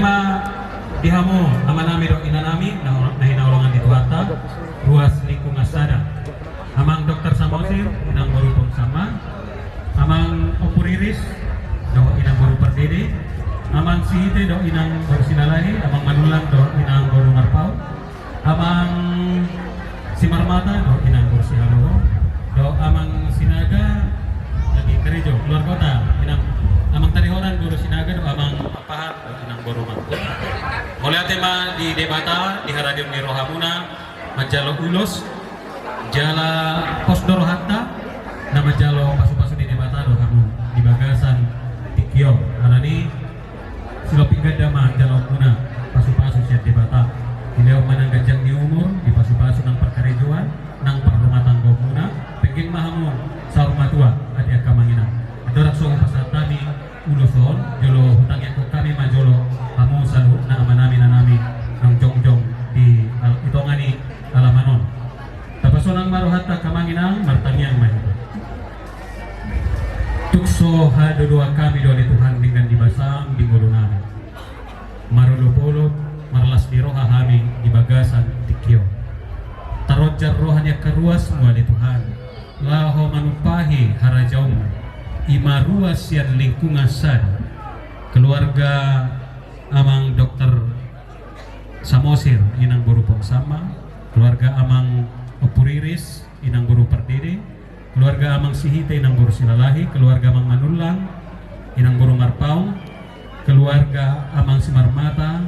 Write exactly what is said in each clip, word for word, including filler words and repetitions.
Ma di hamu amanami dohot inanami na, na hinaholongan ni Tuhanta, ruas lingkungan sada. Amang Doktor Samosir, inang boru Pong Sama. Amang Ompu Riris dohot inang boru Pardede. Amang Sihite dohot inang boru Silalahi, amang Manullang dohot inang boru Marpaung. Amang Simarmata dohot inang boru Sihaloho, dohot amang Sinaga lagi karejo, keluargata, inang, amang Tarihoran boru Sinaga dohot amang Papahan dohot inang boru Mangku. Mauliate ma di Debata di haradeon ni rohamuna, manjalo ulos, jala pos do rohanta na manjalo pasupasu ni Debata do hamu di bagasan tingki on. Alani Silopi ganda ma jaloonmuna pasupasu sian Debata. Dilehon ma nang ganjang ni umur, dipasupasu nang parkarejoan, nang parrumatanggaonmuna, penggeng ma hamu saur matua, atik angka amang inang. Andorang so hupasahat hami ulos on, jolo hutangiangkon hami ma jolo hamu saluhutna amanami inanami naung jongjong di al-, di tonga ni alaman on. Tapasonang ma rohanta angka amang inang, martangiang ma hita. Tung so hadodoan hami do ale Tuhan denggan di basam di ngolunami. Marolopolop, marlas ni roha hami di bagasan tingki on. Taronjar roha ni angka ruasmu ale Tuhan, laho manumpahi harajaonmu. I ma ruas sian lingkungan sada. Keluarga amang Doktor Samosir, inang boru Pong Sama, keluarga amang Ompu Riris, inang boru Pardede, keluarga amang Sihite, inang boru Silalahi, keluarga amang Manullang, inang boru Marpaung, keluarga amang Simarmata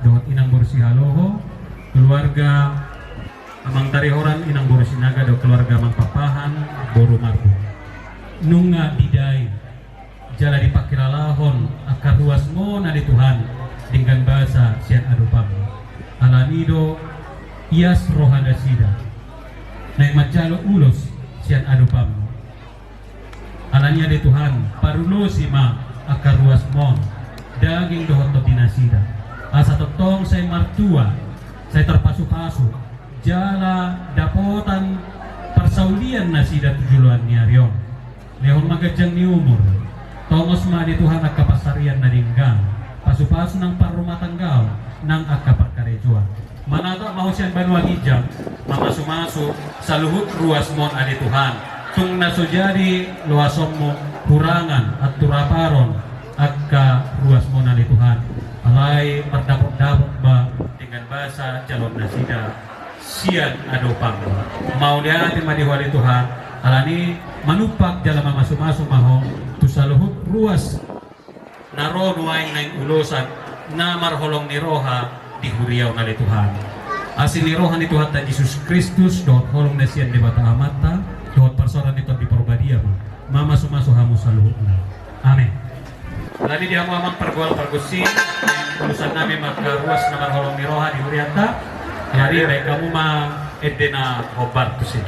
dohot inang boru Sihaloho, keluarga amang Tarihoran, inang boru Sinaga, dohot keluarga amang Papahan, boru Marbu. Nunga didai jala dipangkilalahon angka ruasmon ale Tuhan denggan basa sian adopanmu. Alani do ias roha nasida naeng manjalo ulos sian adopanmu. Alani ale Tuhan, parulosi ma angka ruasmon, daging dohot tondi nasida, asa tongtong sai martua, sai tarpasupasu, jala dapotan parsaulian nasida tu joloan ni ari on. Lehon ma ganjang ni umur. Tongos ma ale Tuhan angka pansarian na denggan. Pasupasu nang parrumatanggaon, nang angka parkarejoan. Manatap ma Ho sian banua ginjang, mamasumasu saluhut ruasmon ale Tuhan. Tung na so jadi loasonmu hurangan, anturaparon angka ruasmon ale Tuhan. Alai mardapotdapot ma denggan basa jaloon nasida sian adopanmu. Mauliate ma di Ho ale Tuhan, alani manumpak jala mamasumasu ma Ho tu saluhut ruas na ro nuaeng naeng ulosan, na marholong ni roha di huria on ale Tuhan. Asi ni roha ni Tuhanta Jesus Kristus, dohot holong na sian Debata Amanta, dohot parsaoran ni Tondi Parbadia ma mamasumasu hamu saluhutna. Amen. Jadi di hamu amang pargual pargonsi, ulosan nami ma angka ruas na marholong ni roha di hurianta. Jadi baen hamu ma ende na hombar tusi.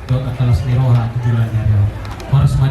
Dohot angka las ni roha tu joloan ni ari on. Horas ma